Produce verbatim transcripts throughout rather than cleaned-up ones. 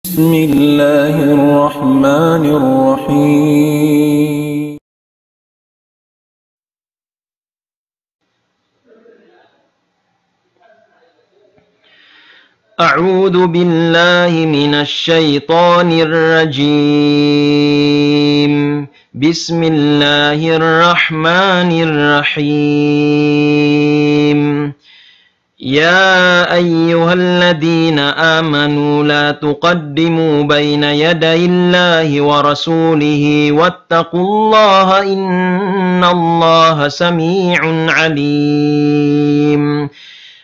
بسم الله الرحمن الرحيم. أعوذ بالله من الشيطان الرجيم. بسم الله الرحمن الرحيم. يا أيها الذين آمنوا لا تقدموا بين يدي الله ورسوله واتقوا الله إن الله سميع عليم.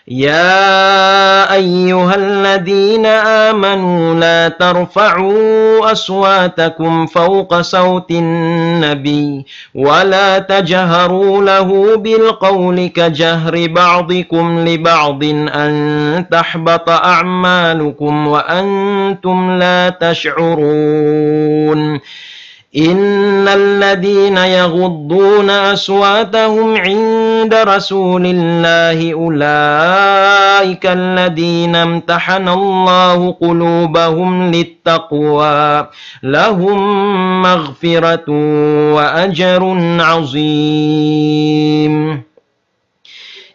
يا أيها الذين آمنوا لا ترفعوا أصواتكم فوق صوت النبي ولا تجهروا له بالقول كجهر بعضكم لبعض أن تحبط أعمالكم وأنتم لا تشعرون. إن الذين يغضون أصواتهم عند رسول الله أولئك الذين امتحن الله قلوبهم للتقوى لهم مغفرة وأجر عظيم.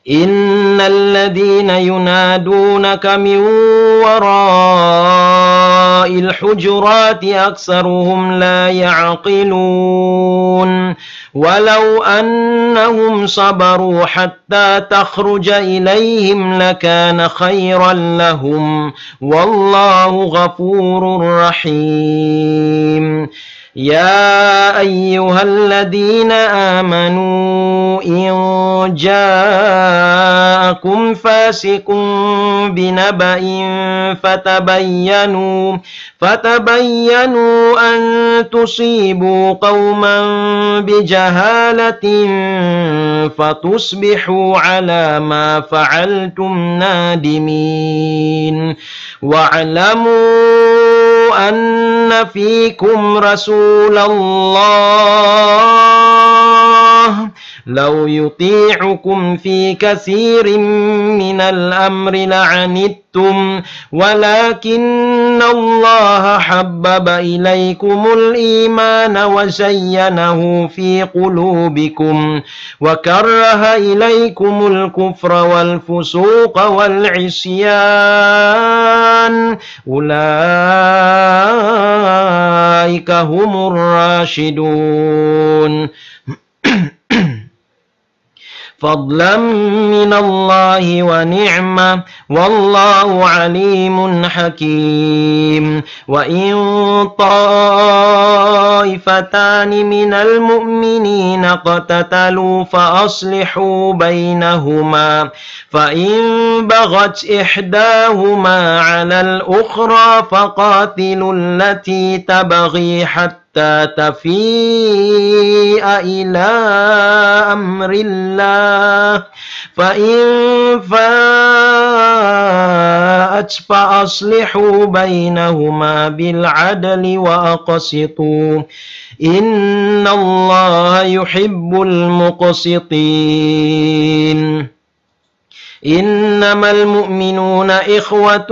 إن الذين ينادونك من وراء الحجرات أكثرهم لا يعقلون. ولو أنهم صبروا حتى تخرج إليهم لكان خيرا لهم. والله غفور رحيم. يا أيها الذين آمنوا إن جاءكم فاسق بنبأ فتبينوا فتبينوا أن تصيبوا قوما بجهالة فتصبحوا على ما فعلتم نادمين. واعلموا أن فيكم رسول الله لو يطيعكم في كثير من الأمر لعنتم ولكن الله حبب إليكم الإيمان وزينه في قلوبكم وكره إليكم الكفر والفسوق والعصيان أولئك هم الراشدون. فضلا من الله ونعمة والله عليم حكيم. وإن طائفتان من المؤمنين اقتتلوا فأصلحوا بينهما فإن بغت إحداهما على الأخرى فقاتلوا التي تبغي حتى حتى تفيء إلى أمر الله فإن فاءت فأصلحوا بينهما بالعدل وأقسطوا إن الله يحب المقسطين. إنما المؤمنون إخوة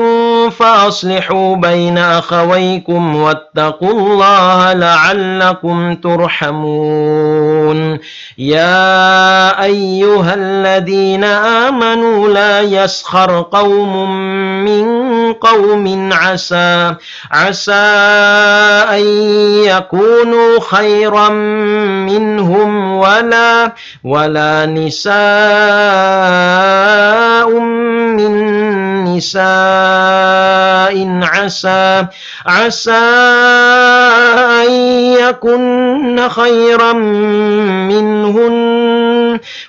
فأصلحوا بين أخويكم واتقوا الله لعلكم ترحمون. يا أيها الذين آمنوا لا يسخر قوم من قوم عسى عسى أن يكونوا خيرا منهم ولا ولا نساء من نساء عسى عسى أن يكن خيرا منهن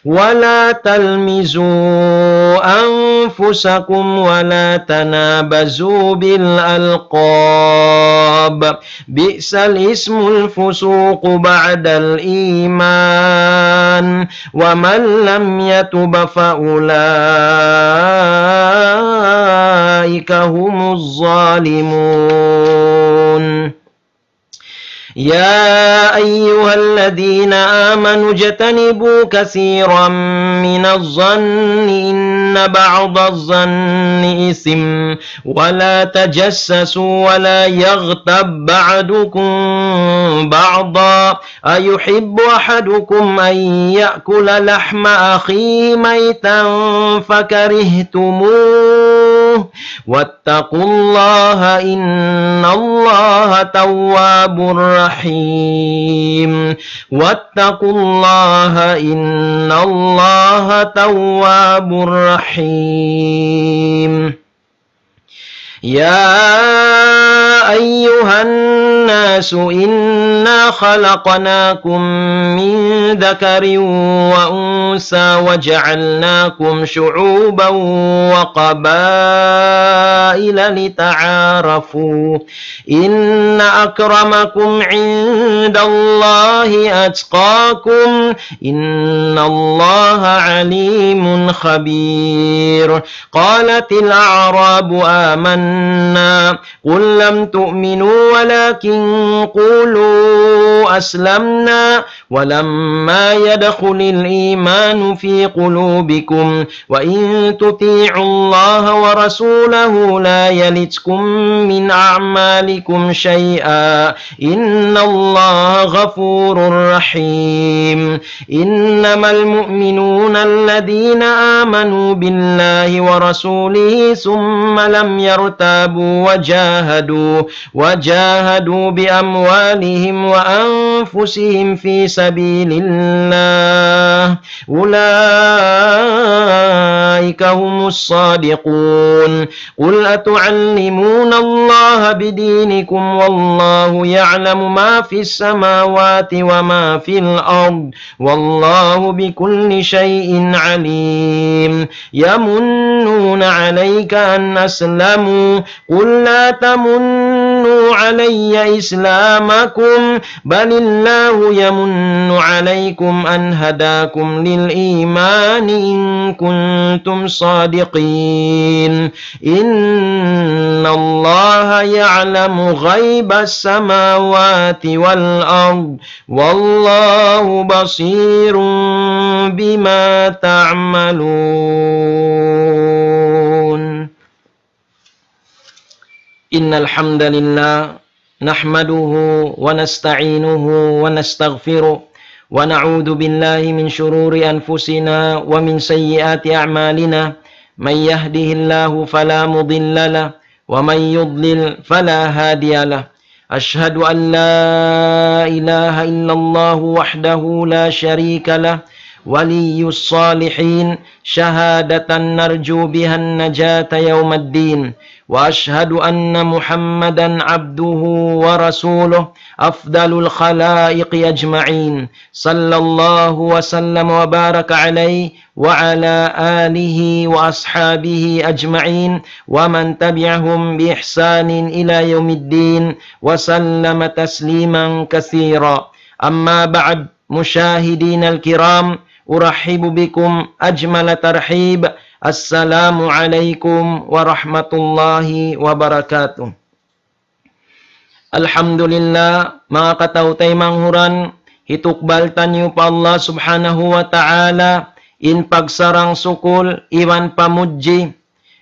ولا تلمزوا أنفسكم ولا تنابزوا بالألقاب بئس الاسم الفسوق بعد الإيمان ومن لم يتب فأولئك هم الظالمون. يا أيها الذين آمنوا اجتنبوا كثيرا من الظن إن بعض الظن إثم ولا تجسسوا ولا يغتب بعضكم بعضا أيحب أحدكم أن يأكل لحم أخيه ميتا فكرهتموه واتقوا الله إن الله تواب رحيم. واتقوا الله إن الله تواب رحيم. يا أيها الناس إنا خلقناكم من ذكر وأنثى وجعلناكم شعوبا وقبائل لتعارفوا إن أكرمكم عند الله أتقاكم إن الله عليم خبير. قالت الأعراب آمنا قل لم تؤمنوا ولكن قولوا أسلمنا ولما يدخل الإيمان في قلوبكم وإن تطيعوا الله ورسوله لا يلتكم من أعمالكم شيئا إن الله غفور رحيم. إنما المؤمنون الذين آمنوا بالله ورسوله ثم لم يرتابوا وجاهدوا وجاهدوا بأموالهم وأنفسهم في سبيل الله أولئك هم الصادقون. قل أتعلمون الله بدينكم والله يعلم ما في السماوات وما في الأرض والله بكل شيء عليم. يمنون عليك أن أسلموا قل لا تمنوا علي إسلامكم بل الله يمن عليكم أن هداكم للإيمان إن كنتم صادقين. إن الله يعلم غيب السماوات والأرض والله بصير بما تعملون. إن الحمد لله نحمده ونستعينه ونستغفره ونعوذ بالله من شرور أنفسنا ومن سيئات أعمالنا من يهده الله فلا مضل له ومن يضلل فلا هادي له. أشهد أن لا إله إلا الله وحده لا شريك له ولي الصالحين شهادة نرجو بها النجاة يوم الدين وأشهد أن محمدا عبده ورسوله أفضل الخلائق أجمعين صلى الله وسلم وبارك عليه وعلى آله وأصحابه أجمعين ومن تبعهم بإحسان إلى يوم الدين وسلم تسليما كثيرا. أما بعد، مشاهدينا الكرام، أرحب بكم أجمل ترحيب. السلام عليكم ورحمة الله وبركاته. Alhamdulillah, manga kataw-taymanghuran, hitukbal taniyu pa Allah Subhanahu wa Ta'ala in pagsarang-sukul iban pamudji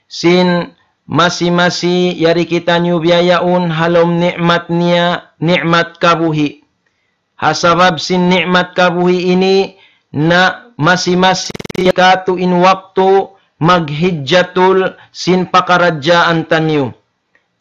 sin masi-masi yari kitaniyu biya' yaun ha lawm ni'mat niya, ni'mat kabuhi'. Ha sabab sin ni'mat kabuhi' ini na masi-masi katu' in waktu maghijjatul sin pakaradjaan taniyu.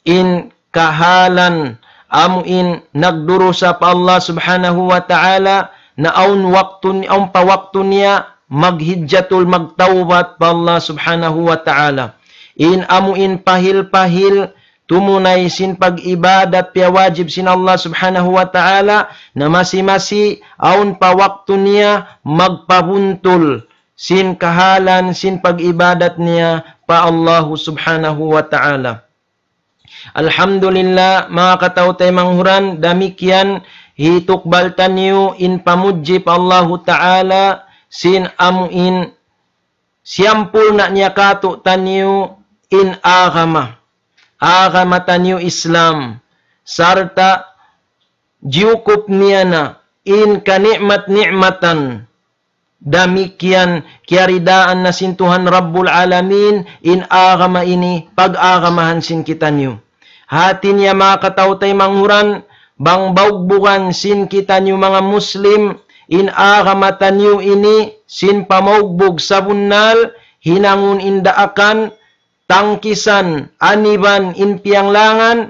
In kahalan amu in nagdurusa pa Allah Subhanahu wa Ta'ala na awn waktu, awn pa waktu niya maghijjatul, magtawbat pa Allah Subhanahu wa Ta'ala. In amu in pahil-pahil tumunay sin pag-ibadat piyawajib sin Allah Subhanahu wa Ta'ala na masi-masi awn pa waktu niya magpabuntul sin kahalan sin pag-ibadat niya pa Allah Subhanahu wa Ta'ala. Alhamdulillah, manga kataw-taymanghuran, damikkiyan hitukbal taniyu in pamudji pa Allahu Ta'ala sin amu in siyampurna' niya katu' taniyu in agama. Agama taniyu Islam. Sarta' jiyukup niya na in kani'mat-ni'matan. Damikkiyan kiyaridaan na sin Tuhan Rabbul Alamin, in agama ini pag-agamahan sin kitaniyu. Hati niya, manga kataw-taymanghuran, bang baugbugan sin kitaniyu manga Muslim, in agama taniyu ini, sin pamaugbug sabunnal, hinangun in daakan, tangkisan, aniban, in piyanglangan,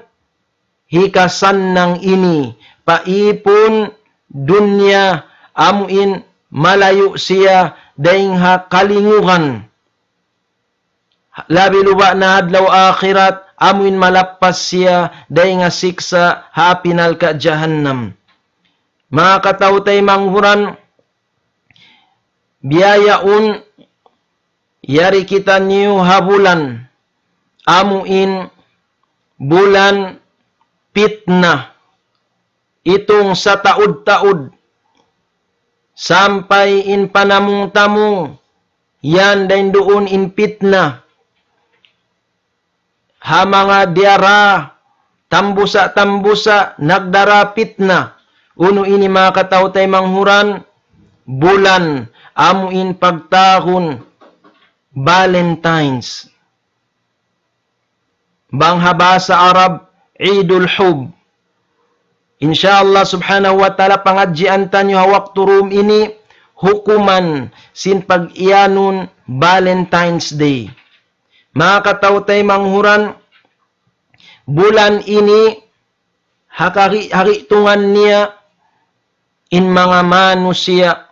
hikasannang ini, pa īpun dunya, amu in malayu' siya dayn ha kalingugan. Labi luba na adlaw akhirat, amu in malappas siya dayn ha siksa' ha api narka' jahannam. Manga kataw-taymanghuran, biya' yaun yari kitaniyu ha bulan, amu in bulan pitna, itung sataud-taud, sampay in panamung-tamung, yan dayn duun in pitna. Ha manga diyara, tambusa-tambusa, nagdara pitna. Unu ini, manga kataw-taymanghuran? Bulan, amu in pagtawagun Valentine's. Bang ha bahasa Arab, Eidul Hub. Insya Allah subhanahu wa ta'ala, pangadjian taniyu ha waktu dum ini, hukuman sin pag-iyanun Valentine's Day. Manga kataw-taymanghuran, bulan ini, ha kari-, ha karitungan niya, in manga manusiya'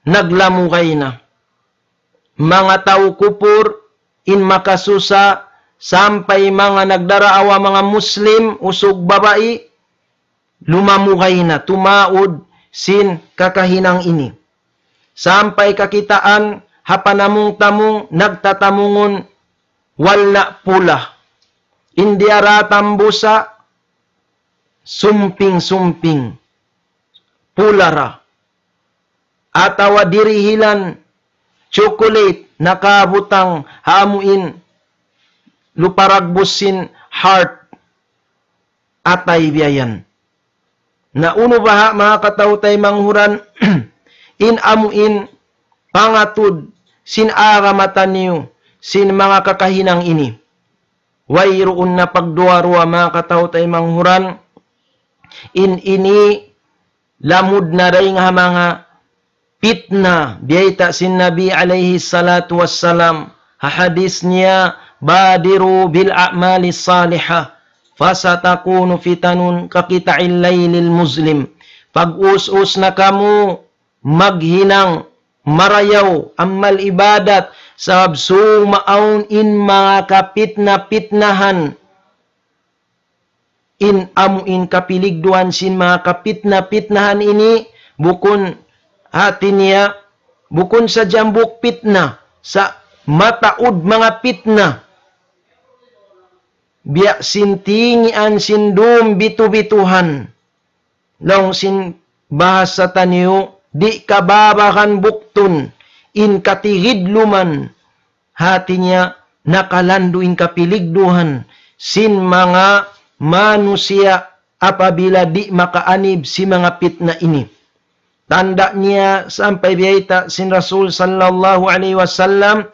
naglamugay na. Manga tau kupur, in makasusa, sampay manga nagdaraawa manga Muslim, usug babai, lumamugay na, tumaud sin kakahinang ini. Sampay kakitaan, ha panamung-tamung, nagtatamungun, wala' pula. In diyara tambusa, sumping-sumping, pula ra. Atawa dirihilan chocolate nakabutang ha amu in luparagbus sin heart, atay biya' yan. Na unu baha' manga kataw-taymanghuran in amu in pangatud sin agama taniyu sin manga kakahinang ini. Wayruun na pagduwa-ruwa manga kataw-taymanghuran, in ini lamud na dayn ha manga pitna, biyayta' sin Nabi alayhi salatu wassalam, ha hadis niya, بادروا بالأعمال الصالحة فستكون فتن كقطع الليل المظلم. Pag-us-us na kamu maghinang marayaw, amal ibadat, sabab sumaawn in manga kapitna-pitnahan. In amu in kapiligduhan sin manga kapitna-pitnahan ini, bukun hati niya, bukun sadja hambuuk pitna, sa' mataud manga pitna. Biya' sin tingian sin dum bitu-bituhan. Laung sin bahasa taniyu, di' kababakan buktun in katigidluman, hati niya nakalandu' in kapiligduhan sin manga manusiya' apabila di' makaanib sin manga pitna ini. Tanda' niya sampay biyayta' sin Rasul sallallahu alayhi wasallam,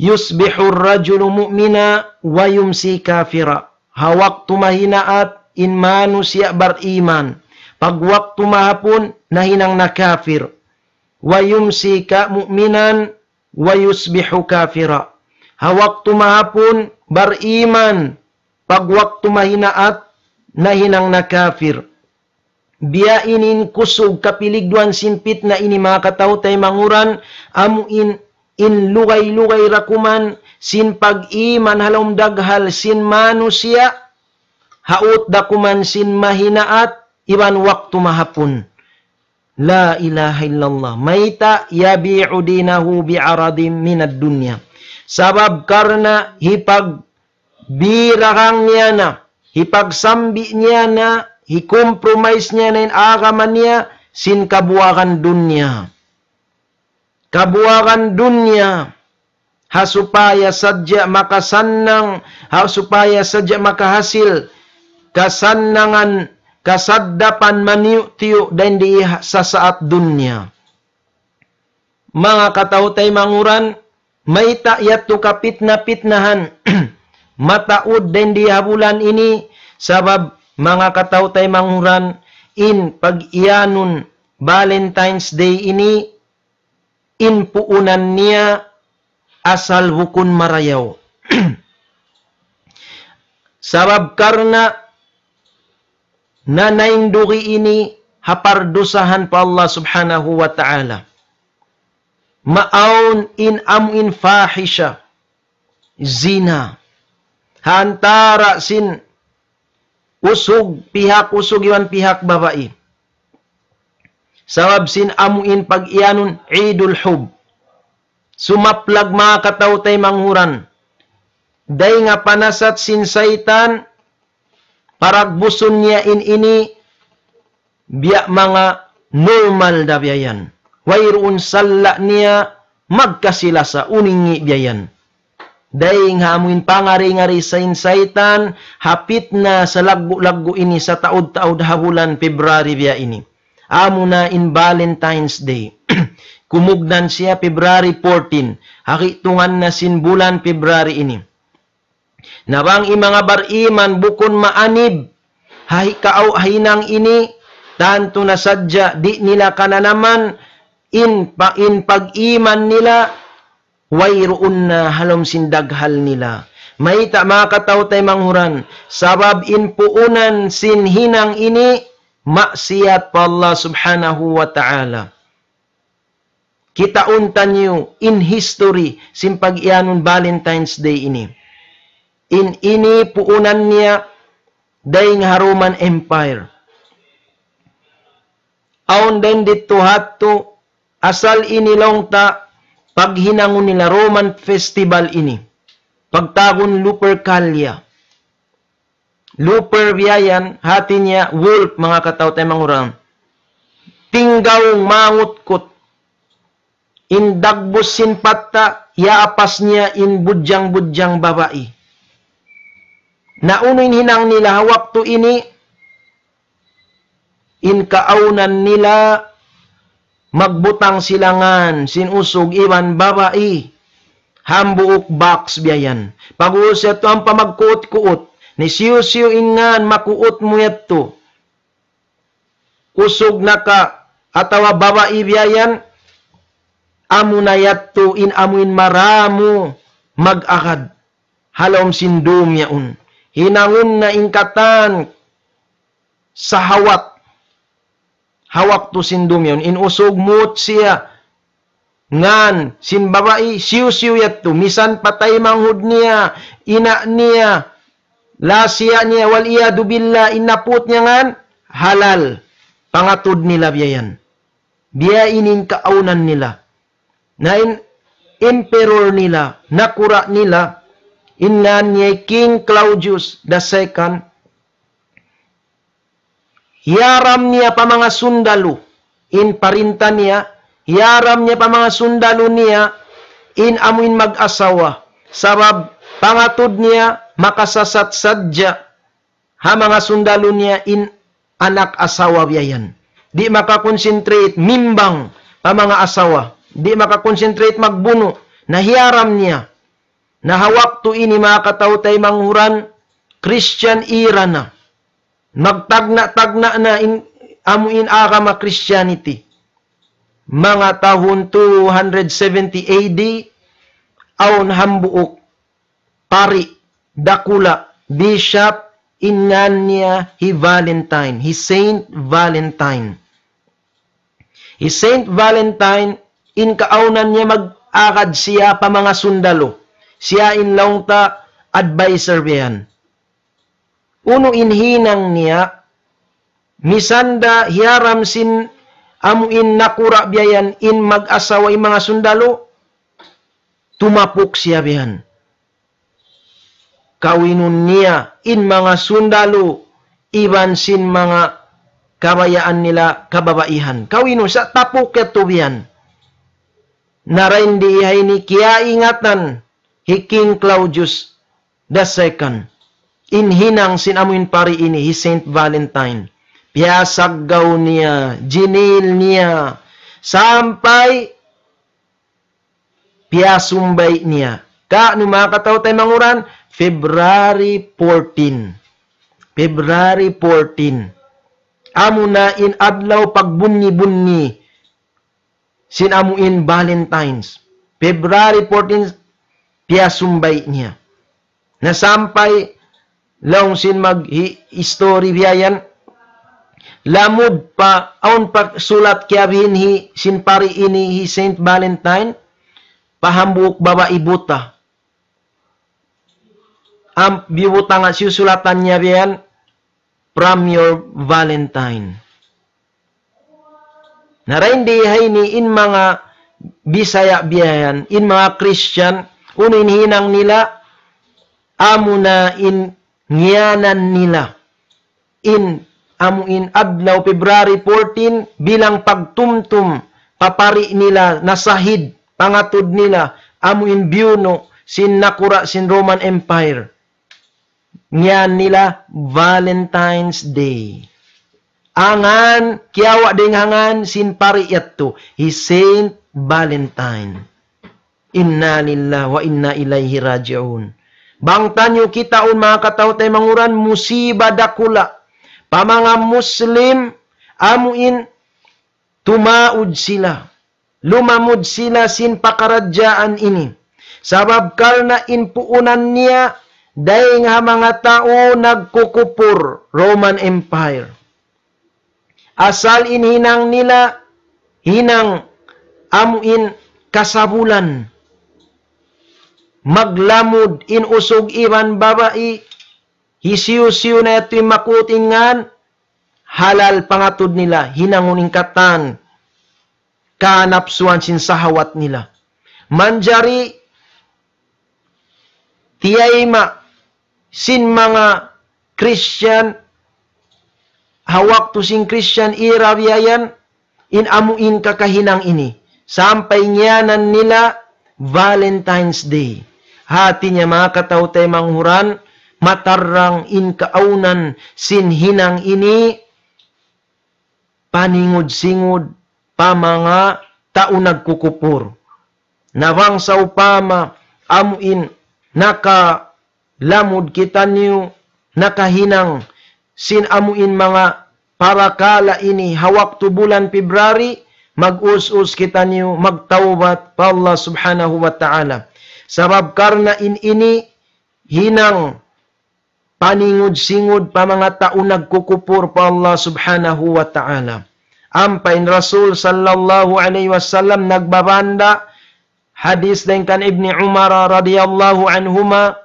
يصبح الرجل مؤمنا ويمسي كافرا. Ha waktu mahinaat in manusiya' bariman, pag waktu mahapun nahinang na kafir. ويمسي مؤمنا ويصبح كافرا. Ha waktu mahapun bariman, pag waktu mahinaat nahinang na kafir. Biya' ini in kusug kapiligduhan sin pitna ini manga kataw-taymanghuran, amu in, in lugay-lugay da kuman sin pag-iman ha lawm daghal sin manusiya', haut da kuman sin mahinaat iban waktu mahapun. La ilaha illallah. Mayta'? يبيع دينه بعرض من الدنيا. Sabab karna' hipag biragang niya na, hipagsambi' niya na, hikompromise niya na in agama niya, sin kabuagan dunya. Kabuagan dunya, ha supaya sadja makasannang, ha supaya sadja makahasil kasannangan kasaddapan maniyu'-tiyu' dayn di ha sasaat dunya. Manga kataw-taymanghuran, mayta' yadtu kapitna-pitnahan mataud dayn di ha bulan ini, sabab manga kataw-taymanghuran, in pag-iyanun Valentine's Day ini, in puunan niya asal bukun marayaw. Sabab karna' nanaindugi ini ha pardusahan pa Allah Subhanahu wa Ta'ala. Maawn in amu in fahisha, zina, ha antara' sin usug, pihak usug iban pihak babai. Sabab sin amu in pag-iyanun Eidul Hub. Sumaplag manga kataw-taymanghuran. Dayn ha panasat sin saytan, paragbusun niya in ini, biya' manga normal da biya' yan. Wayruun salla' niya magkasi-lasa, unu in ngi' biya' yan. Dayn ha amu in pangari-ngari sin saytan, ha pitna salaggu'-laggu' ini sataud-taud ha bulan February biya' ini. Amu na in Valentine's Day. Kumugdan siya February fourteen. Ha kitungan na sin bulan February ini. Na bang in manga bariman bukun maanib ha hi-, kaaw-, ha hinang ini, tantu na sadja di' nila kananaman in pa-, in pag-iman nila, wayruun na ha lawm sin daghal nila. Mayta' manga kataw-taymanghuran, sabab in puunan sin hinang ini, maksiyat pa Allah Subhanahu wa Ta'ala. Kitaun taniyu in history sin pag-iyanun Valentine's Day ini. In ini puunan niya dayn ha Roman Empire. Awn dayn didtu ha yadtu, asal ini laung ta paghinangun nila Roman festival ini. Pagtawagun Lupercalia. Luper biya' yan, hati niya wolf, manga kataw-taymanghuran. Tinggaw mangutkut. In dagbus sin patta', yaapas niya in budjang-budjang babai. Na unu in hinang nila ha waktu ini, in kaawnan nila magbutang sila ngan sin usug iban babai, hambuuk box biya' yan. Pag-ubus yadtu ampa magkuut-kuut, hisiyu-siyu in ngan makuut mu yadtu, usug na ka atawa babai biya' yan, amu na yadtu in amu in maramu mag-agad ha lawm sin dum yaun. Hinangun na in katan sahawat ha waktu sin dum yaun. In usug muut siya ngan sin babai, hisiyu-siyu yadtu. Misan pa taymanghud niya, ina' niya, lasiya niya, wal iyadhu billah, in naput niya ngan, halal. Pangatud nila biya' yan. Biya' ini in kaawnan nila. Na in emperor nila, nakura' nila, in ngan niya King Claudius the second, hiyaram niya pa manga sundalu, in parinta niya, hiyaram niya pa manga sundalu niya, in amu in mag-asawa. Sabab pangatud niya, makasasat sadja ha manga sundalu niya in anak asawa biya' yan. Di' maka-concentrate, mimbang pa manga asawa. Di' maka-concentrate magbunu', na hiyaram niya. Na ha waktu ini manga kataw-taymanghuran, Christian era na. Magtagna'-tagna' na in, amu in agama Christianity. Manga tahun two hundred seventy A D, awn hambuuk pari' dakula', bishop, in ngan niya hi Valentine, hi Saint Valentine. Hi Saint Valentine, in kaawnan niya mag-agad siya pa manga sundalu. Siya in laung ta adviser biya' yan. Unu in hinang niya, misan da hiyaram sin amu in nakura' biya' yan in mag-asawa in manga sundalu, tumapuk siya biya' yan. Kawinun niya in manga sundalu iban sin manga kabayaan nila kababaihan. Kawinun sa' tapuk yadtu biya' yan. Na dayn di ha ini kiyaingatan hi King Claudius the second. In hinang sin amu in pari' ini, hi Saint Valentine. Piyasaggaw niya, jinil niya, sampay piyasumbay niya. Kaunu manga kataw-taymanghuran, February fourteen. February fourteen. Amuna in adlaw pagbunyi-bunyi sin amuin Valentine's. February fourteen, piyasumbay niya. Na sampay laung sin mag-, hi-, history biya' yan, lamud pa, awn pa sulat kiyabihin hi, sin pari ini hi Saint Valentine, pa hambuuk babai buta. Am, biyubutangan, siyusulatan niya biya' yan, "From your Valentine." Na dayn di ha ini in manga Bisaya biya' yan, in manga Christian, unu in hinang nila, amuna in ngiyanan nila in amuin adlaw February fourteen bilang pagtumtum pa pari nila nasahid, pangatud nila, amuin biyunu' sin nakura' sin Roman Empire. Ngiyan nila Valentine's Day. Angan, kiyawa' dayn ha ngan sin pari yadtu, hi Saint Valentine. Inna lillahi wa inna ilayhi raji'un. Bang taniyu kitaun manga kataw-taymanghuran, musiba dakula'. Pa manga Muslim, amuin tumaud sila. Lumamud sila sin pakaradjaan ini. Sabab karna' in puunan niya, dayn ha manga tau nagkukupur, Roman Empire. Asal in hinang nila, hinang amuin kasabulan. Maglamud in usug iban babai, hisiyu-siyu na yadtu in makutingan, halal pangatud nila, hinangun in katan kanapsuan sin sahawat nila. Manjari tiyayma' sin manga Christian, ha waktu sin Christian era biya' yan, in amuin kakahinang ini. Sampay ngiyanan nila Valentine's Day. Hati niya manga kataw-taymanghuran, matarrang in kaawnan sin hinang ini, paningud-singud pa manga tau nagkukupur. Na bang sawpama amuin nakalamud kitaniyu, nakahinang sin amuin manga parakala' ini ha waktu bulan February, mag-us-us kitaniyu magtawbat pa Allah Subhanahu wa Ta'ala. Sabab karna' in ini hinang paningud-singud pa manga tau nagkukupur pa Allah Subhanahu wa Ta'ala. Ampa in Rasul sallallahu alayhi wasallam nagbabanda, hadis dayn kan Ibni Umar radiyallahu anhuma,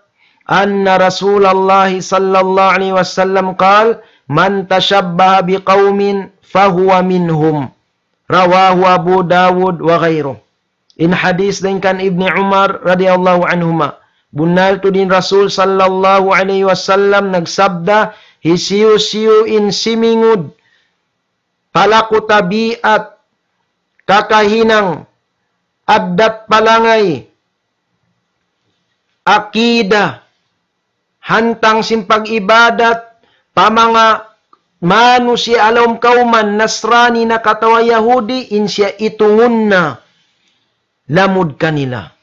أن رسول الله صلى الله عليه وسلم قال: من تشبه بقوم فهو منهم. رواه أبو داود وغيره. In hadis dayn kan Ibni Umar radiyallahu anhuma. Bunnal tuud in Rasul sallallahu alayhi wasallam nagsabda, hisiyu-siyu in simingud, palaku tabiat, kakahinang, addat palangay, akida, hantang sin pag-ibadat pa manga manusiya' ha lawm kawman Nasrani na atawa Yahudi, in siya itungun na lamud kanila.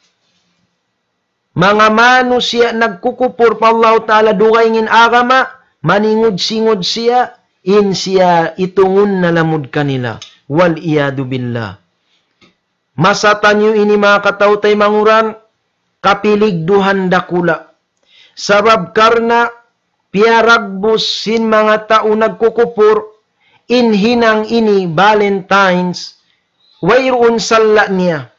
Manga manusiya' nagkukupur pa Allahu Ta'ala dugaing in agama, maningud-singud siya, in siya itungun na lamud kanila. Wal iyadu billah. Masa taniyu ini manga kataw-taymanghuran, kapiligduhan dakula'. Sabab karna' piyaragbus sin manga tau nagkukupur, in hinang ini Valentine's, wayruun salla' niya,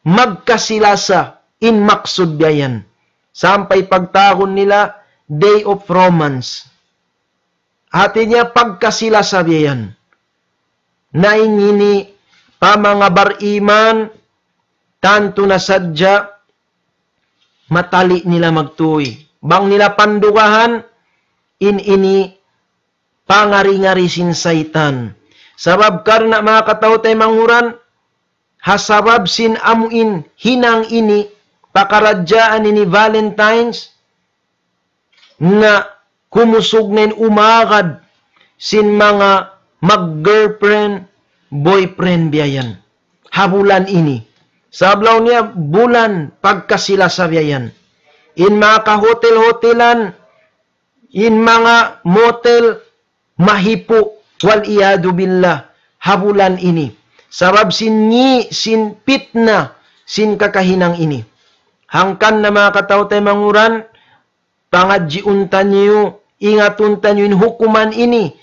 magkasi-lasa in maksud biya' yan. Sampay pagtawagun nila Day of Romance. Hati niya pagkasi-lasa biya' yan. Na in ini pa manga bariman, tantu na sadja matali' nila magtuy. Bang nila pandugahan, in ini pangari-ngari sin saytan. Sabab karna' manga kataw-taymanghuran, ha sabab sin amuin hinang ini, pakaradjaan ini Valentine's, na kumusug na in umagad sin manga mag-girlfriend, boyfriend biya' yan. Ha bulan ini. Sabab laung niya bulan pagkasi-lasa biya' yan. In manga kahotel-hotelan, in manga motel, mahipu', wal iyadu billah, ha bulan ini. Sabab sin ngi-, sin pitna, sin kakahinang ini. Hangkan na manga kataw-taymanghuran, pangadjiun taniyu, ingatun taniyu in hukuman ini,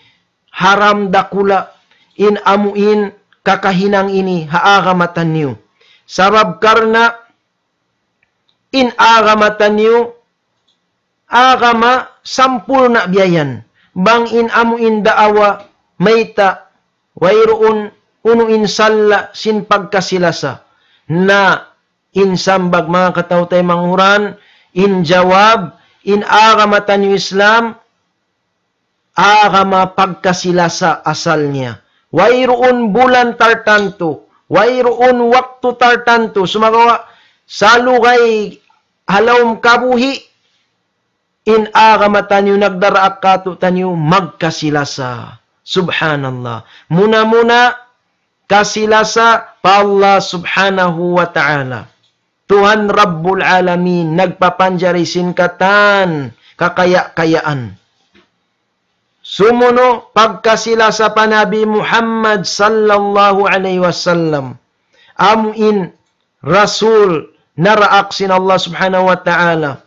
haram dakula' in amu in kakahinang ini ha agama taniyu. Sabab karna' in agama taniyu, agama sampurna' biya' yan. Bang in amu in daawa mayta', wayruun unu in sala' sin pagkasi-lasa. Na in sambag manga kataw-taymanghuran, in jawab, in agama taniyu Islam, agama pagkasi-lasa asal niya. Wayruun bulan tartantu, wayruun waktu tartantu, sumagawa' salugay ha lawm kabuhi', in agama taniyu nagdaraak kātu'niyu magkasi-lasa. Subhanallah. Muna-muna, kasi-lasa pa Allah Subhanahu wa Ta'ala. Tuhan Rabbul Alamin, nagpapanjari sin katan kakaya-kayaan. Sumunu', pagkasi-lasa pa Nabi Muhammad sallallahu alayhi wasallam. Amu in Rasul naraak sin Allah Subhanahu wa Ta'ala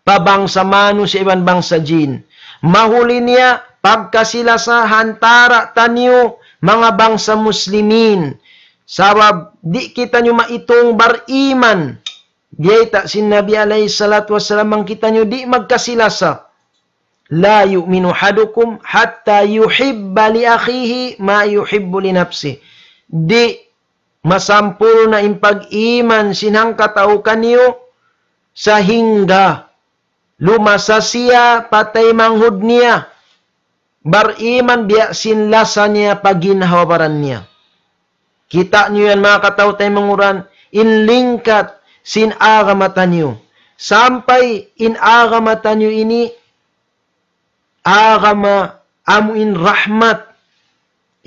pa bangsa manusiya' iban bangsa jin. Mahuli niya pagkasi-lasa ha antara' taniyu manga bangsa muslimin. Sabab di' kitaniyu maitung bariman. Biyayta' sin Nabi alayhi salatu wassalam bang kitaniyu di' magkasi-lasa. لا يؤمن أحدكم حتى يحب لأخيه ما يحب لنفسه. Di' masampurna' in pag-iman sin hangkatau kaniyu sahingga lumasa siya pa taymanghud niya bariman biya' sin lasa niya pa ginhawa-baran niya. Kita' niyu yan manga kataw-taymanghuran, in lingkat sin agama taniyu. Sampay in agama taniyu ini agama amu in rahmat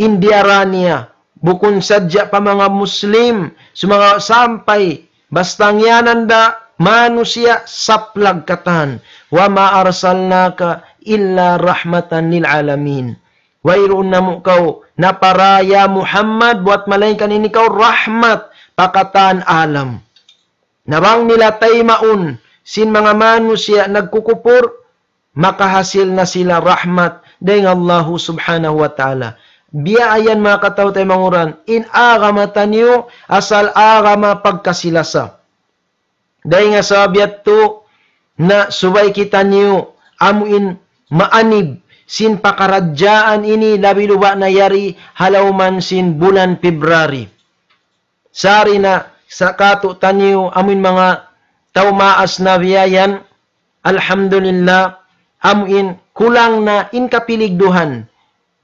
in diyara niya. Bukun sadja pa manga Muslim, sumagawa' sampay basta ngiyanan da manusiya' saplag katan. وما أرسلناك إلا رحمة للعالمين. Wayruun namu' kaw napara ya Muhammad buwat malaingkan in ikaw rahmat pa katan alam. Na bang nila taymaun sin manga manusiya' nagkukupur, makahasil na sila rahmat dayn ha Allahu Subhanahu wa Ta'ala. Biya' yan manga kataw-taymanghuran, in agama taniyu asal agama pagkasi-lasa. Dayn ha sabab yadtu na subay kitaniyu amu in maanib sin pakaradjaan ini labi luba' na yari ha lawm sin bulan February. Sari na sa katu'taniyu amu in manga tau maas na biya' yan, alhamdulillah, amu in kulang na in kapiligduhan.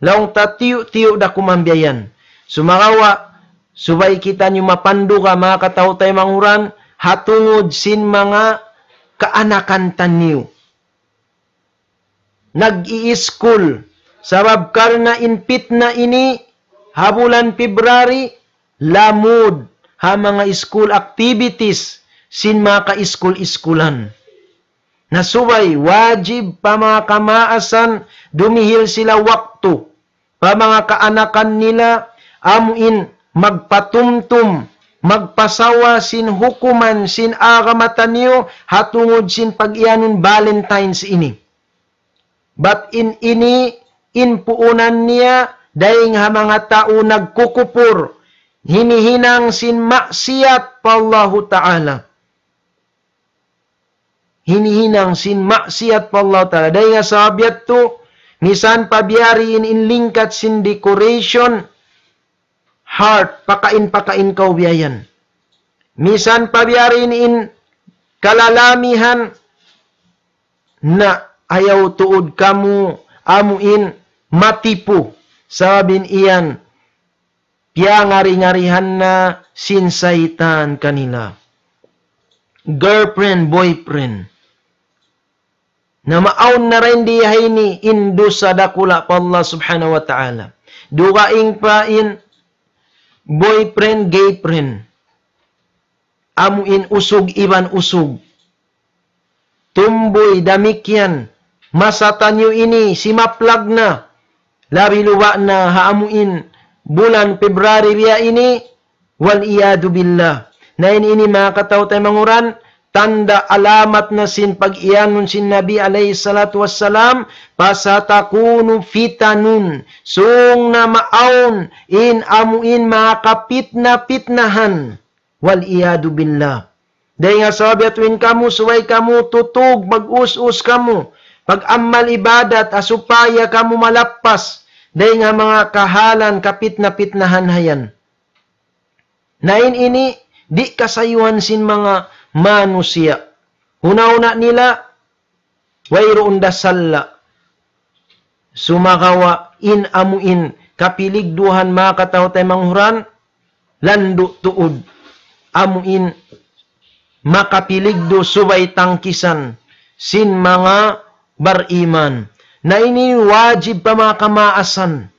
Laung ta tiyu'-tiyu' da kuman biya' yan. Sumagawa', subay kitaniyu mapanduga manga kataw-taymanghuran, ha tungud sin manga kaanakan taniyu nag-i-iskul. Sabab karna' in pitna ini, ha bulan February, lamud ha manga school activities sin manga kaiskul-iskulan. Na subay, wajib pa manga kamaasan, dumihil sila waktu pa manga kaanakan nila, amu in magpatumtum, magpasawa sin hukuman sin agama taniyu, ha tungud sin pag-iyanun Valentine's ini. Bat in ini, in puunan niya, dayn ha manga tau nagkukupur, hinihinang sin maksiyat pa Allahu Ta'ala. Hinihinang sin maksiyat pa Allah Ta'ala. Dayn ha sabab yadtu, misan pa biya' diin in lingkat sin decoration, heart, pakain-pakain kaw biya' yan. Misan pa biya' diin in kalalamihan, na ayaw tuud kamu amu in matipu. Sabab in yan, piyangari-ngarihan na sin saytan kanila. Girlfriend, boyfriend. Na maawn na rin di ha ini in dusa dakula' pa Allah Subhanahu wa Ta'ala. Dugaing pa in boyfriend, girlfriend. Amu in usug iban usug. Tumbuy damikkiyan. Masa taniyu ini simaplag na. Labi luba' na ha amu in bulan February biya' ini. Wal iyadu billah. Na in ini manga kataw-taymanghuran, tanda' alamat na sin pag-iyanun sin Nabi alayhi salatu wassalam, فستكون فتن. Sung na maawn in amu in manga kapitna-pitnahan. Wal iyadu billah. Dayn ha sabab yadtu in kamu, subay kamu tutug, mag-us-us kamu, pag-amal ibadat, ha supaya kamu malappas dayn ha manga kahalan kapitna-pitnahan hayan. Na in ini, di' kasayuhan sin manga manusiya'. Huna-huna nila, wayruun da salla'. Sumagawa' in amu in kapiligduhan manga kataw-taymanghuran, landu' tuud. Amu in makapiligdu subay tangkisan sin manga bariman. Na ini wajib pa manga kamaasan.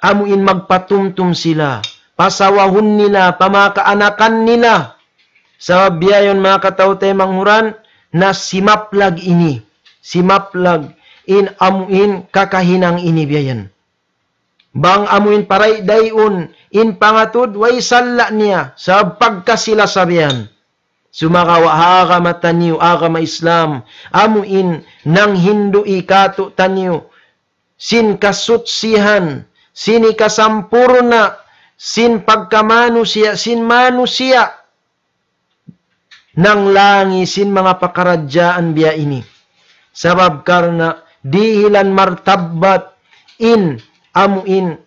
Amu in magpatumtum sila, pasawahun nila pa manga kaanakan nila. Sabab biya' yan manga kataw-taymanghuran, na simaplag ini, simaplag in amu in kakahinang ini biya' yan. Bang amu in paray-dayun in pangatud, way salla' niya, sabab pagka-sila sabihan. Sumagawa' ha agama taniyu, agama Islam, amu in nanghindu' katu'taniyu sin kasutsihan, sin kasampurna', sin pagkamanusiya', sin manusiya', nanglangi sin manga pakaradjaan biya' ini. Sabab karna' dihilan martabbat in amu in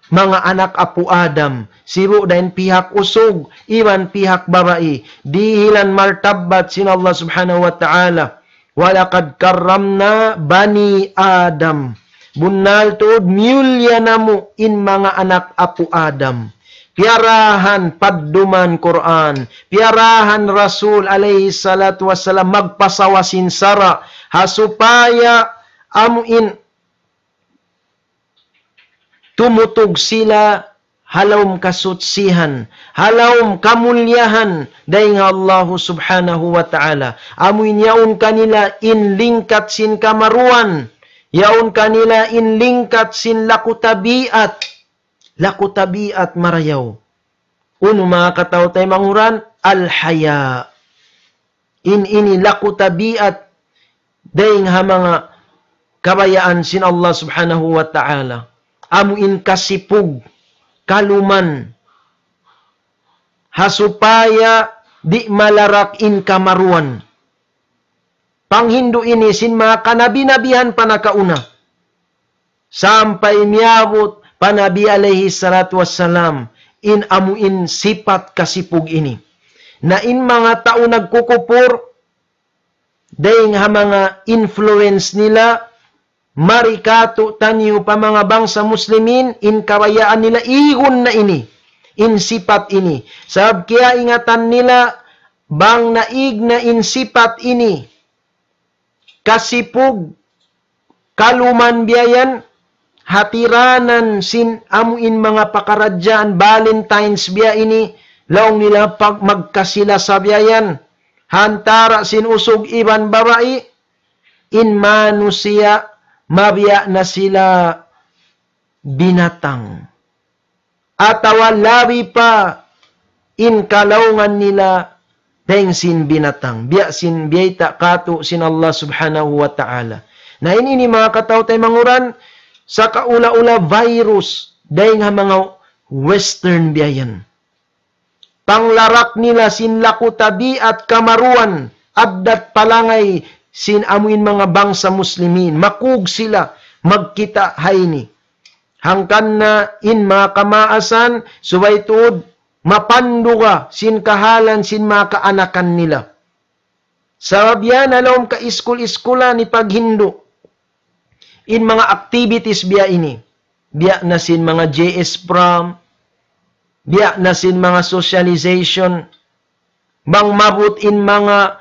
manga anak apu' Adam, sibu' da in pihak usug, iban pihak babai, dihilan martabbat sin Allah Subhanahu wa Ta'ala. وَلَقَدْ كَرَّمْنَا بَنِي آدَمَ. Bunnal tuud miyulliya namu' in manga anak apu' Adam. Piyarahan padduman Qur'an, piyarahan Rasul alayhi salatu wassalam magpasawa sin sara', ha supaya amu in tumutug sila ha lawm kasutsihan, ha lawm kamulliyahan dayn ha Allahu Subhanahu wa Ta'ala. Amu in yaun kanila in lingkat sin kamaruan, yaun kanila in lingkat sin laku tabiat, laku tabiat marayaw. Unu manga kataw-taymanghuran, al-haya. In ini laku tabiat dayn ha manga kabayaan sin Allah Subhanahu wa Ta'ala. Amu in kasipug, kaluman, ha supaya di' malarak in kamaruan. Panghindu' ini sin manga kanabi-nabihan pa nakauna. Sampay miyabut pa Nabi alayhi salatu wassalam in amu in sipat kasipug ini. Na in manga tau nagkukupur, dayn ha manga influence nila, mari katu'taniyu pa manga bangsa Muslimin, in kabayaan nila igun na ini, in sipat ini. Sabab kiyaingatan nila, bang naig na in sipat ini, kasipug, kaluman biya' yan, hatiranan sin amu in manga pakaradjaan Valentine's biya' ini, laung nila pag magkasila sa biya' yan, ha antara' sin usug iban babai, in manusiya' mabiya' na sila binatang. Atawa labi pa in kalaungan nila dayn sin binatang. Biya' sin biyayta' katu' sin Allah Subhanahu wa Ta'ala. Na in ini manga kataw-taymanghuran, sakaula-ula virus dayn ha manga Western biya' yan. Panglarak nila sin laku tabiat kamaruan, addat palangay sin amu in manga bangsa Muslimin. Makug sila magkita' ha ini. Hangkan na in manga kamaasan, subay tuud mapanduga sin kahalan sin manga kaanakan nila. Sabab yan ha lawm kaiskul-iskulan hipaghindu' in manga activities biya' ini. Biya' na sin manga J S prom, biya' na sin manga socialization, bang maabut in manga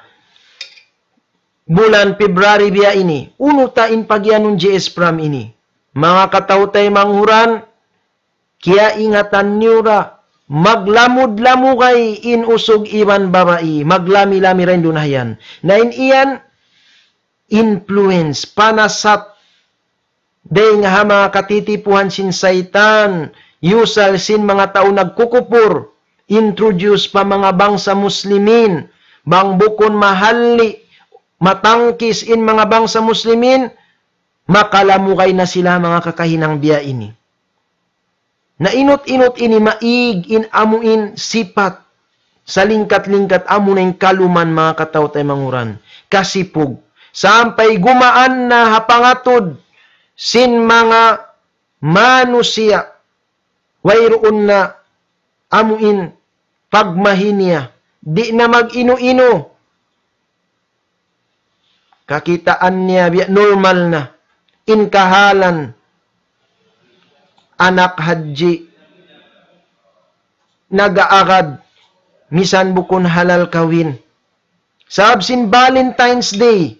bulan February biya' ini. Unu ta in pagiyanun G S Prom ini. Manga kataw-taymanghuran, kiyaingatan niyu ra, maglamud-lamugay in usug iban babai, maglami-lami ra in duun ha yan. Na in yan, influence, panasat, dayng ha manga katitipuhan sin saytan, yusal sin manga tau nagkukupur, introduce pa manga bangsa Muslimin, bang bukun mahalli', matangkis in manga bangsa Muslimin, makalamugay na sila manga kakahinang biya' ini. Na inut-inut ini maig in amu in sipat, salingkat-lingkat amu na in kaluman manga kataw-taymanghuran, kasipug. Sampay gumaan na ha pangatud sin manga manusiya', wayruun na amu in pagmahi niya, di' na mag-inu-inu. Kakitaan niya biya' normal na. In kahalan, anak hadji, nag-aagad, misan bukun halal kawin. Sabab sin Valentine's Day,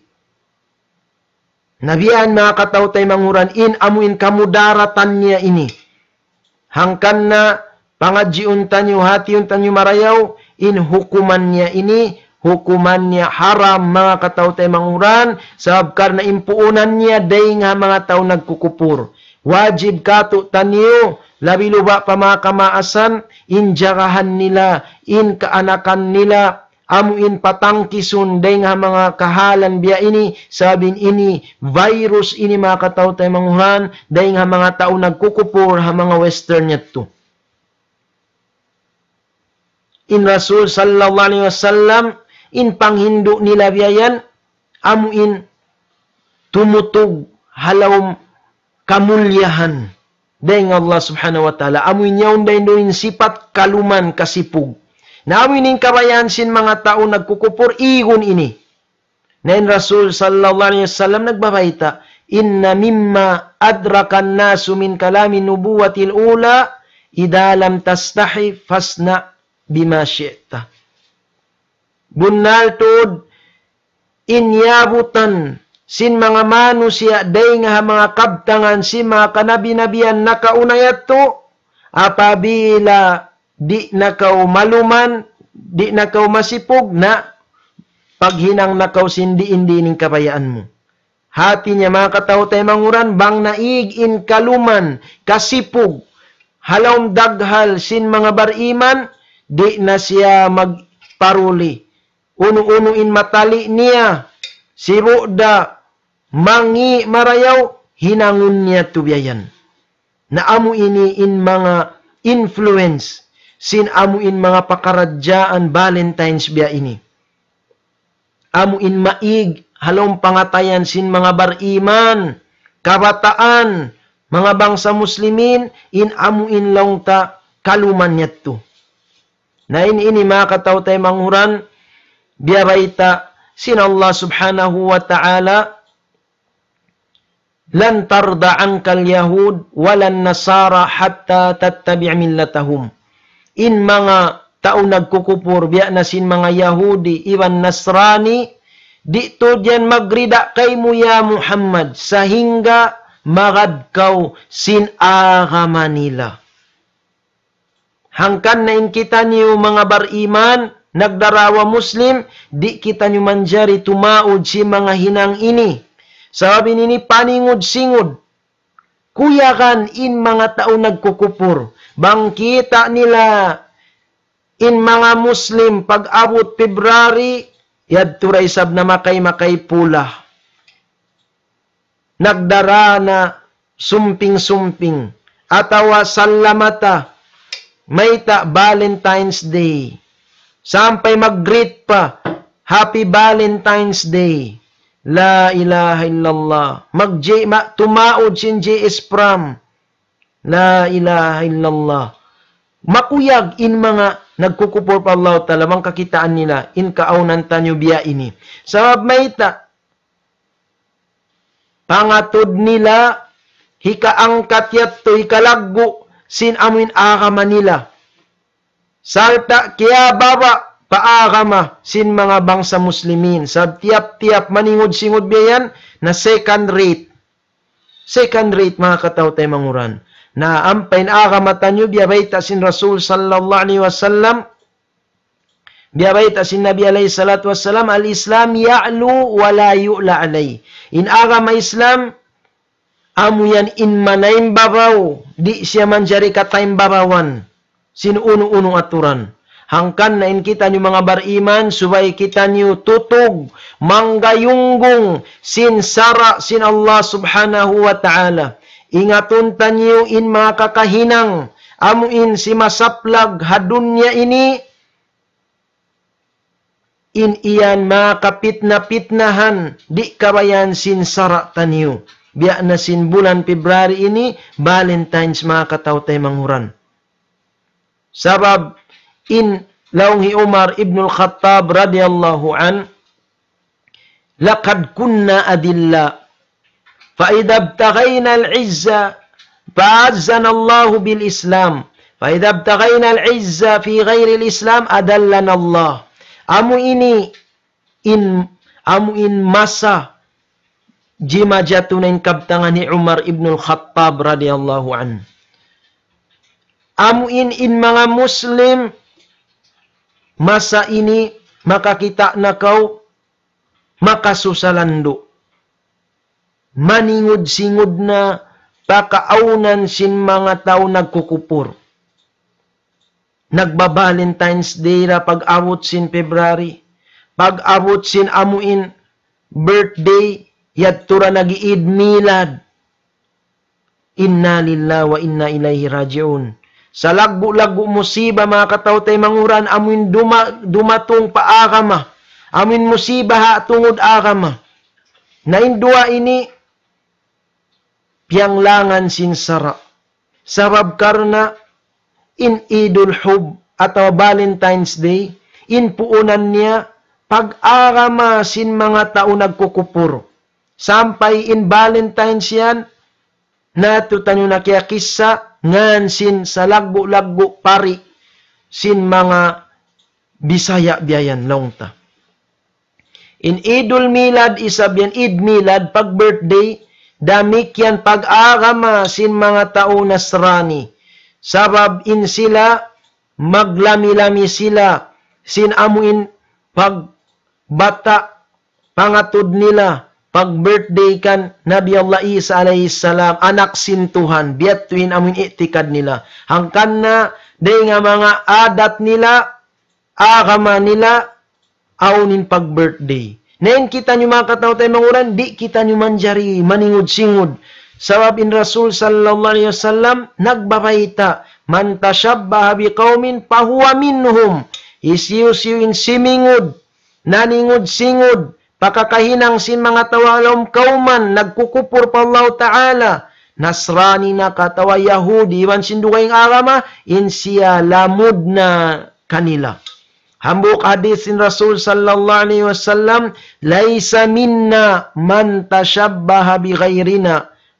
na biya' yan manga kataw-taymanghuran, in amu in kamudaratan niya ini. Hangkan na pangadjiun taniyu, hatiun taniyu marayaw, in hukuman niya ini, hukuman niya haram manga kataw-taymanghuran, sabab karna' in puunan niya dayng ha manga tau nagkukupur. Wajib katu' taniyu, labi-labi pa manga kamaasan, in jagahan nila, in kaanakan nila, amu in patangkisun dayng ha manga kahalan biya' ini, sabab in ini virus ini manga kataw-taymanghuran, dayng ha manga tau nagkukupur ha manga western yadtu. In Rasul sallallahu alayhi wasallam, in panghindu' nila biya' yan, amu in tumutug ha lawm kamulliyahan dayng Allah subhanahu wa ta'ala. Amu in yaun dayn duun in sipat kaluman kasipug. Na amu in kabayaan sin manga tau nagkukupur igun ini. Na in Rasul sallallahu alayhi wasallam nagbabayta', إن مما أدرك الناس من كلام النبوة الأولى إذا لم تستح فاصنع بما شئت. Bunnal tuud in yabutan sin manga manusiya' dayng ha manga kabtangan sin manga kanabi-nabihan nakauna yadtu, apabila di' na kaw maluman, di' na kaw masipug, na paghinang na kaw sin diin-diin in kabayaan mu. Hati niya manga kataw-taymanghuran, bang naig in kaluman, kasipug, ha lawm daghal sin manga bariman, di' na siya magparuli. Unu-unu in matali' niya, sibu' da, mangi' marayaw, hinangun niya tu biya' yan. Na amu ini in manga influence, sin amu in manga pakaradjaan Valentine's biya' ini. Amu in maig ha lawm pangatayan sin manga bariman, kabataan, manga bangsa Muslimin, in amu in laung ta kaluman yadtu. Na in ini manga kataw-taymanghuran, biya' bayta' sin Allah subhanahu wa ta'ala, لن ترضى عنك اليهود ولا النصارى حتى تتبع ملتهم. In manga tau nagkukupur, biya' na sin manga Yahudi, iban Nasrani, di' tuud yan magrida kaymu ya Muhammad, sahingga magad kaw sin agama nila. Hangkan na in kitaniyu manga bariman, nagdarawa Muslim, di' kitaniyu manjari tumaud sin manga hinang ini. Sabab in ini paningud-singud. Kuyagan in manga tau nagkukupur. Bang kita' nila in manga Muslim pag-abut February, yadtu da isab namakay-makay pula. Nagdara na sumping-sumping, atawa sallamata, mayta' Valentine's Day. Sampay mag-greet pa, "Happy Valentine's Day." La ilaha illallah. Mag-J-, ma-, tumaud sin J S prom. La ilaha illallah. Makuyag in manga nagkukupur pa Allah Ta'ala, bang kakitaan nila, in kaawnan taniyu biya' ini. Sabab mayta', pangatud nila, hikaangkat yadtu, hikalaggu', sin amuin agama nila. Sarta' kiyababa', paagama sin manga bangsa Muslimin. Sa' tiyap-tiyap maningud-singud biya' yan, na second rate. Second rate, manga kataw-taymanghuran. Na ampa in agama taniyu, biya' bayta' sin Rasul sallallahu alayhi wasallam, biya' bayta' sin Nabi alayhi salatu wasallam, الإسلام يعلو ولا يعلى عليه. In agama Islam, amu yan in manaimbabaw, di' siya manjari kataimbabawan sin unu-unu aturan. Hangkan na in kitaniyu manga bariman, subay kitaniyu tutug, manggayunggung sin sara' sin Allah Subhanahu wa Ta'ala. Ingatun taniyu in manga kakahinang, amu in simasaplag ha dunya ini, in yan manga kapitna-pitnahan, di' kabayaan sin sara' taniyu. Biya' na sin bulan February ini, Valentine's, manga kataw-taymanghuran. Sabab in laung hi Umar ibn al-Khattab radiyallahu anhu, لقد كنا أذلاء فإذا ابتغينا العزة فأعزنا الله بالإسلام، فإذا ابتغينا العزة في غير الإسلام أذلنا الله. Amu ini in, amu in masa jimajatu na in kabtangan hi Umar ibn al-Khattab radiyallahu anhu. Amu in, in manga Muslim, masa ini makakita' na kaw makasusa landu'. Maningud-singud na pakaawnan sin manga tau nagkukupur. Nagba-Valentine's Day ra pag-abut sin February. Pag-abut sin amu in birthday, yadtu ra nag-Eid Milad. إنا لله وإنا إليه راجعون. Salaggu'-laggu' musiba, manga kataw-taymanghuran, amu in duma-, dumatung pa agama. Amu in musiba ha tungud agama. Na in duwa ini, piyanglangan sin sara'. Sabab karna' in Idul Hub atawa Valentine's Day, in puunan niya pag-agama sin manga tau nagkukupur. Sampay in Valentine's yan, natu' taniyu na kiyakissa, ngan sin salaggu'-laggu' pari sin manga Bisaya biya' yan laung ta. In Idul Milad, isab yan Eid Milad, pag-birthday, damikkiyan pag-agama sin manga tau Nasrani. Sabab in sila, maglami-lami sila, sin amu in pagbata', pangatud nila, pag-birthday kan Nabi Allah Isa alayhi salam, anak sin Tuhan, biya' yadtu in amu in i'tikad nila. Hangkan na, dayn ha manga adat nila, agama nila, awn in pag-birthday. Na in kitaniyu manga kataw-taymanghuran, di' kitaniyu manjari maningud-singud. Sabab in Rasul sallallahu alayhi wasallam nagbabayta', من تشبه بقوم فهو منهم. Hisiyu-siyu in simingud, naningud-singud, pakakahinang sin manga tau ha lawm kawman, nagkukupur pa Allahu Ta'ala, Nasrani na ka atawa Yahudi, iban sin dugaing agama, in siya lamud na kanila. Hambuuk hadith sin Rasul sallallahu alayhi wasallam, ليس منا من تشبه بغيرنا.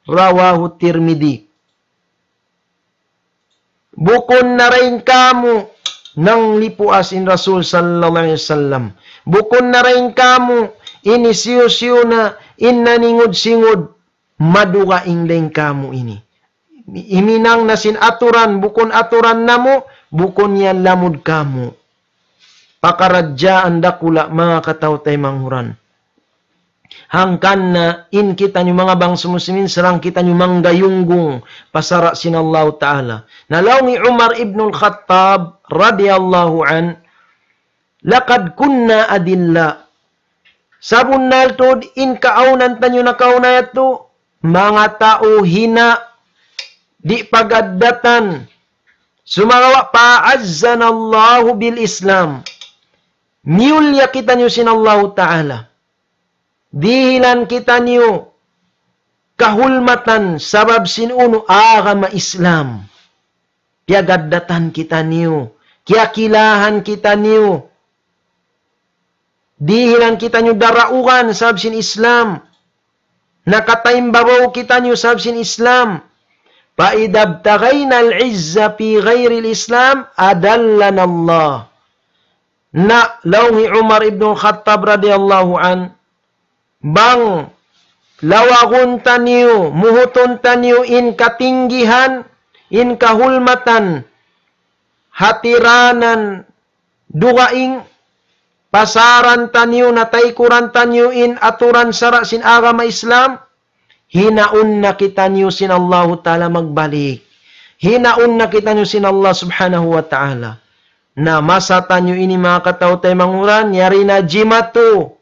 رواه الترمذي. Bukun na dayn kamu, nanglipuas in Rasul sallallahu alayhi wasallam. Bukun na dayn kamu, in hisiyu-siyu na, in naningud-singud, madugaing dayn kamu ini. Himinang na sin aturan, bukun aturan namu', bukun yan lamud kamu'. Pakaradjaan dakula' manga kataw-taymanghuran. Hangkan na in kitaniyu manga bangsa muslimin, sarang kitaniyu manggayunggung pa sara' sin Allahu Ta'ala. Na laung hi Umar ibnul Khattab radiyallahu anhu, لقد كنا أذلاء. Sabunnal tuud in kaawnan taniyu nakauna yadtu, manga tau hina', di' pagaddatan. Sumagawa' فأعزنا الله بالإسلام. Miyulliya kitaniyu sin Allahu Ta'ala. Dihilan kitaniyu kahulmatan sabab sin unu, agama Islam. Piyagaddatan kitaniyu, kiyakilahan kitaniyu. Dihilan kitaniyu daraugan sabab sin Islam. Nakataimbabaw kitaniyu sabab sin Islam. فإذا ابتغينا العزة في غير الإسلام أذلنا الله. Na laung hi Umar ibn Khattab radiyallahu anhu, bang lawagun taniyu, muhutun taniyu in katinggihan, in kahulmatan, hatiranan dugaing, pasaran taniyu, na taykuran taniyu in aturan sara' sin agama Islam, hinaun na kitaniyu sin Allahu Ta'ala magbalik. Hinaun na kitaniyu sin Allah Subhanahu wa Ta'ala. Na masa taniyu ini, manga kataw-taymanghuran, yari na jimatu,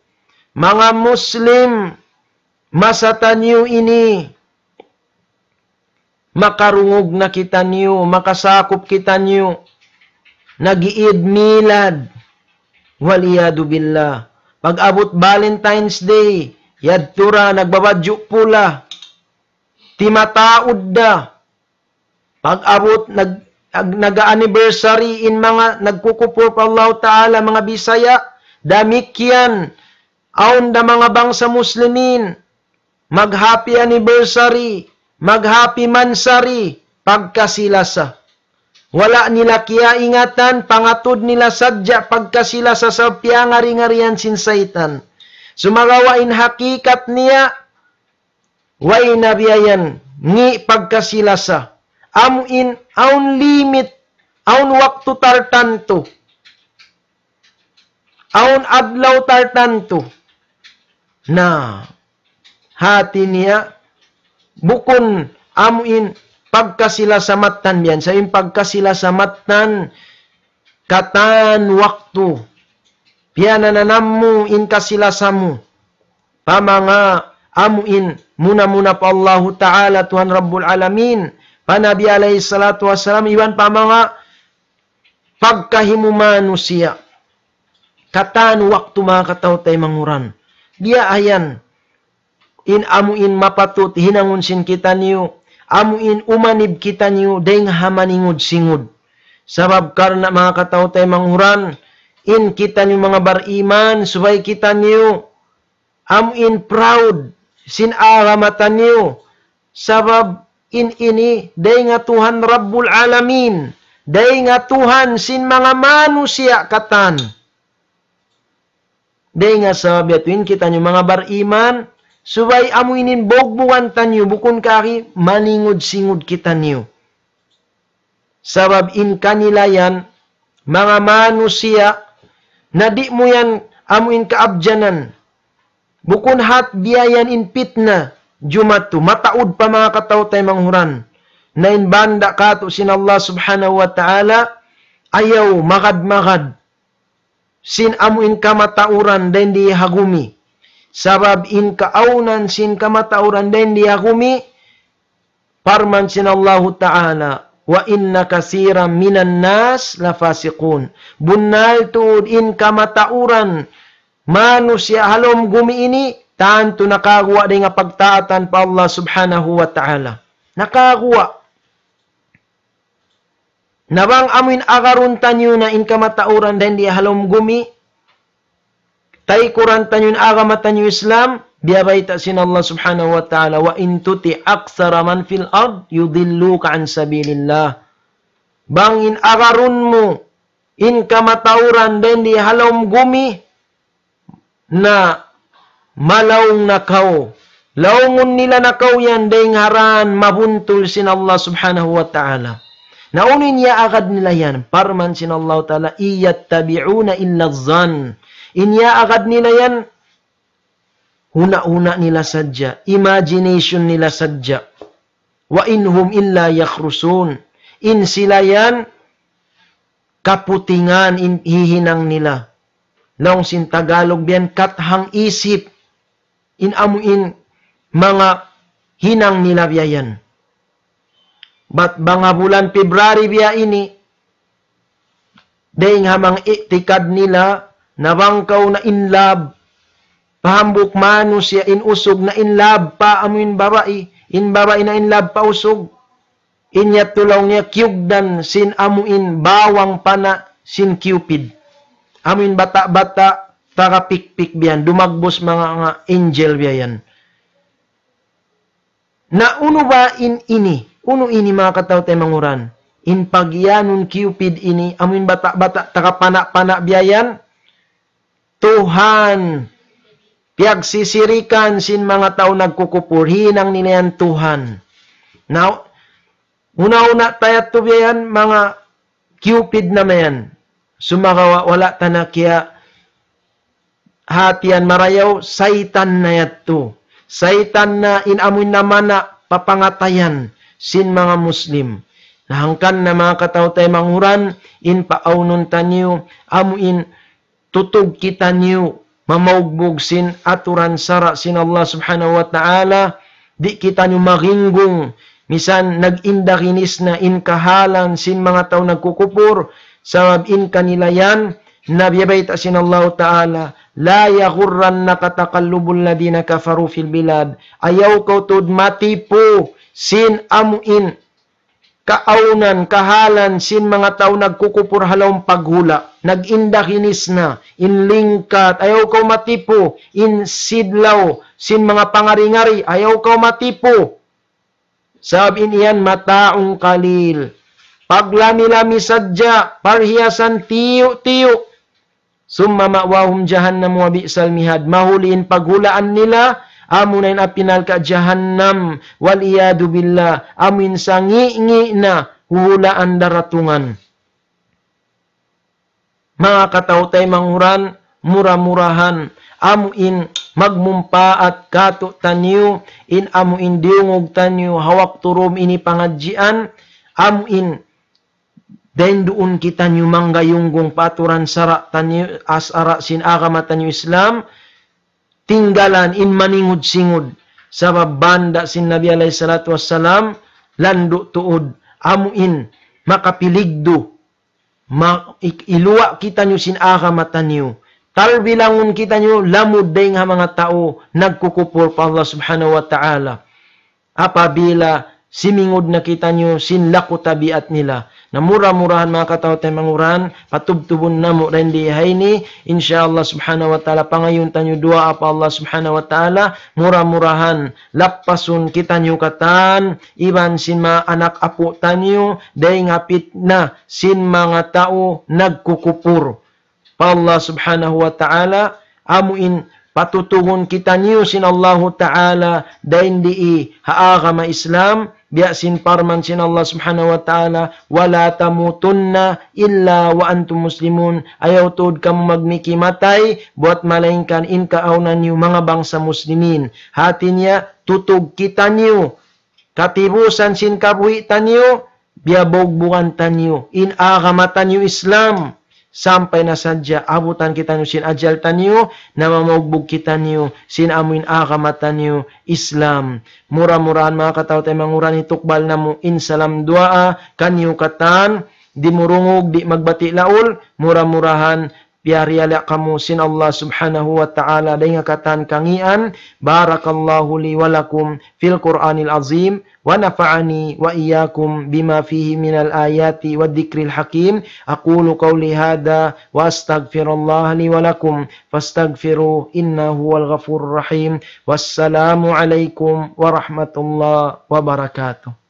manga Muslim, masa taniyu ini, makarungug na kitaniyu, makasakup kitaniyu, nag-Eid Milad. Wal iyadu billah. Pag-abut Valentine's Day, yadtu ra, nagbabadju' pula. Timataud da. Pag-abut, nag, nag, nag-anniversary in manga nagkukupur pa Allah Ta'ala, manga Bisaya, damikkiyan, awn da manga bangsa Muslimin, mag-happy anniversary, mag-happy mansary, pagkasi-lasa. Wala' nila kiyaingatan, pangatud nila sadja pagkasi-lasa sa piyangari-ngarian sin saytan. Sumagawa' in hakikat niya, way na biya' yan, ngi' pagkasi-lasa. Amu in, awn limit, awn waktu tartantu. Awn adlaw tartantu. Na, hati niya, bukun amu in pagkasi-lasa mattan biya' yan. Sa' in pagkasi-lasa mattan, katan waktu. Piyananam mu in kasi-lasa mu pa manga amu in muna-muna pa Allahu Ta'ala, Tuhan Rabbul Alamin, pa Nabi alayhi salatu wassalam, iban pa manga pagkahi mu manusiya'. Katan waktu, manga kataw-taymanghuran. Biya' yan in amu in mapatut hinangun sin kitaniyu, amu in umanib kitaniyu dayng ha maningud-singud. Sabab karna', manga kataw-taymanghuran, in kitaniyu manga bariman, subay kitaniyu amu in proud sin agama taniyu. Sabab in ini dayng ha Tuhan Rabbul Alamin, dayng ha Tuhan sin manga manusiya' katan. Dayng ha sabab yadtu in kitaniyu manga bariman, subay amu ini in bugbugan taniyu, bukun kari maningud-singud kitaniyu. Sabab in kanila yan, manga manusiya', na di' mu yan amu in kaabjanan. Bukun hat biya' yan in pitna, jumatu, mataud pa, manga kataw-taymanghuran. Na in banda' katu' sin Allah Subhanahu wa Ta'ala, ayaw magad-magad sin amu in kamatauran dayn di ha gumi. Sabab in kaawnan sin kamatauran dayn di ha gumi, parman sin Allahu Ta'ala, وَإِنَّ كَثِيرًا مِنَ النَّاسِ لَفَاسِقُونَ. Bunnal tuud in kamatauran manusiya' ha lawm gumi ini, tantu nakaguwa' dayn ha pagtaatan pa Allah Subhanahu wa Ta'ala. Nakaguwa'. Na bang amu in agarun taniyu na in kamatauran dayn di ha lawm gumi, taykuran taniyu in agama taniyu Islam, biya' bayta' sin Allah Subhanahu wa Ta'ala, وَإِن تُطِعْ أَكْثَرَ مَنْ فِي الْأَرْضِ يُضِلُّوكَ عَنْ سَبِيلِ اللَّهِ. Bang in agarun mu in kamatauran dayn di ha lawm gumi, na malaung na kaw. Laungun nila na kaw yan dayng ha dan mabuntul sin Allah Subhanahu wa Ta'ala. Na unu in iyaagad nila yan? Parman sin Allah Ta'ala, إِنْ يَتَّبِعُونَ إِلَّا الظَّنَّ. In iyaagad nila yan, huna-huna nila sadja, imagination nila sadja. وَإِنْ هُمْ إِلَّا يَخْرُصُونَ. In sila yan, kaputingan in hihinang nila. Laung sin Tagalog biya' yan, kathang isip. In amu in manga hinang nila biya' yan. Bat bang ha bulan February biya' ini, dayng ha manga i'tikad nila, na bang kaw na in love pa hambuuk manusiya', in usug na in love pa amu in babai, in babai na in love pa usug. In yadtu laung niya kiyugdan sin amu in bawang pana sin Cupid. Amu in bata'-bata' taga pikpik biya' yan, dumagbus manga, manga angel biya' yan. Na unu ba in ini? Unu ini, manga kataw-taymanghuran? in pagiyanun Cupid ini, amu in bata'-bata' tagapana'-pana' biya' yan, Tuhan, piyagsisirikan sin manga tau nagkukupur, hinang nila yan Tuhan. Now, una-una ta yadtu biya' yan, manga Cupid na mayan. Sumagawa' wala' ta na kiyahatihan marayaw, saytan na yadtu. Saytan na in amuin namana' pa pangatayan sin manga Muslim. Na hangkan na manga kataw-taymanghuran, in paawnun taniyu, amuin tutug kitaniyu mamaugbug sin aturan sara' sin Allah Subhanahu wa Ta'ala, di' kitaniyu maginggung, misan nag-indaginis na in kahalan sin manga tau nagkukupur, sabab in kanila yan, na biyabayta' sin Allah Ta'ala, لا يغرنك تقلب الذين كفروا في البلاد. Ayaw kaw tuud matipu sin amuin kaawnan, kahalan sin manga tau nagkukupur ha lawm paghula', nag-indaginis na, in lingkat, ayaw kaw matipu, in sidlaw sin manga pangari-ngari, ayaw kaw matipu. Sabab in yan متاع قليل. Paglami-lami sadja, parhiyasan tiyu'-tiyu'. ثم مأواهم جهنم وبئس المهاد. Mahuli in paghulaan nila, amu na in api narka' jahannam, والعياذ بالله, amu in sangi'-ngi' na huhulaan daratungan. Manga kataw-taymanghuran, mura-murahan, amu in magmumpaat kātu'niyu, in amu in diyungug taniyu, ha waktu dum ini pangadjian, amu in dayn duun kitaniyu manggayunggung pa aturan sara' taniyu, as-, sara' sin agama taniyu Islam, tinggalan in maningud-singud. Sabab banda' sin Nabi alayhi salatu wassalam, landu' tuud, amu in makapiligdu, ma-, ik-, iluwa' kitaniyu sin agama taniyu. Talbilangun kitaniyu, lamud dayn ha manga tau nagkukupur pa Allah Subhanahu wa Ta'ala. Apabila simingud na kitaniyu sin laku tabiat nila. Na mura-murahan manga kataw-taymanghuran, patubtubun namu' dayn di ha ini, insya Allah Subhanahu wa Ta'ala, pangayuun taniyu duwaa pa Allah Subhanahu wa Ta'ala, mura-murahan, lappasun kitaniyu katan, iban sin manga anak apu' taniyu, dayn ha pitna sin manga tau nagkukupur pa Allah Subhanahu wa Ta'ala, amu in patutugun kitaniyu sin Allahu Ta'ala, dayn di ha agama Islam, biya' sin parman sin Allah Subhanahu wa Ta'ala, ولا تموتن إلا وأنتم مسلمون. Ayaw tuud kamu magmiki matay, buwat malaingkan in kaawnan niyu manga bangsa Muslimin. Hati niya, tutug kitaniyu, katibusan sin kabuhi' taniyu, biyabugbugan taniyu, in agama taniyu Islam, sampay na sadja abutan kitaniyu sin ajal taniyu, na mamaugbug kitaniyu sin amuin agama taniyu Islam. Mura-murahan manga kataw-taymanghuran hitukbal namu' in salam duwaa kaniyu katan, di' murungug, di' magbati' laul, mura-murahan piyariyala kamu sin Allah Subhanahu wa Ta'ala dayn ha katan kangīan. بارك الله لي ولكم في القرآن العظيم، ونفعني وإياكم بما فيه من الآيات والذكر الحكيم. أقول قولي هذا وأستغفر الله لي ولكم، فاستغفروه إنه هو الغفور الرحيم. والسلام عليكم ورحمة الله وبركاته.